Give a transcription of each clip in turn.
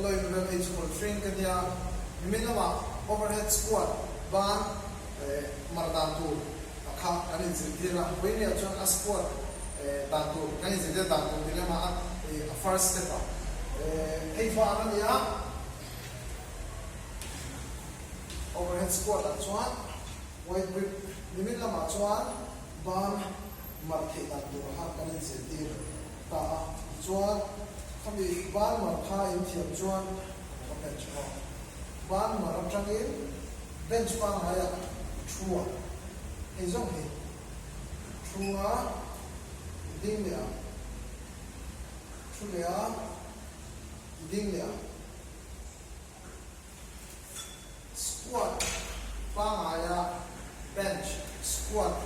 Hello Imran hei chu Kawlhring ka nia, nimin lamah overhead squat ban mar dan tur kha kan inzirtir a, vawinia chuan a squat dan tur kan inzirtir dan tur ti lamah a first step ah hei ban a ni a, overhead squat ah chuan wide grip nimin lamah chuan ban mar theih dan tur kha kan inzirtir. Ta a, tichuan khami ban mar kha in thiam chuan ka bench bawk. Ban mar atangin bench pangaiah i thu a, hei zawng hi thu a, i ding leh a, thu leh a, i ding leh a. Squat pangaia bench squat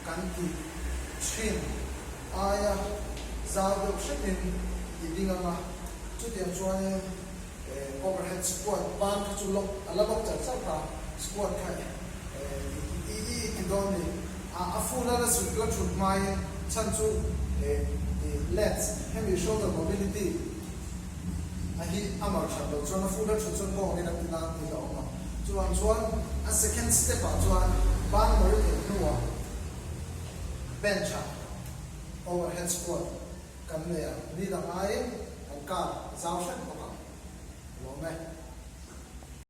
kan tih thin aia zau deuh hretin i ding ang a, chutiang chuanin overhead squat ban kha chu lock a la lock char char ta, squat kha i i ti dawn ni, a full a la sut la thut hmain chhan chu lats hemi shoulder mobility. A hi a mar that loh chuan a full a thut chuan kawng in a ti nan thil a awm a, chuvang chuan a second step ah chuan ban mawri theih hnuah bench ah overhead squat kan nei a, ni dang aiin kan kar zau hret bawk ang. Lawm e.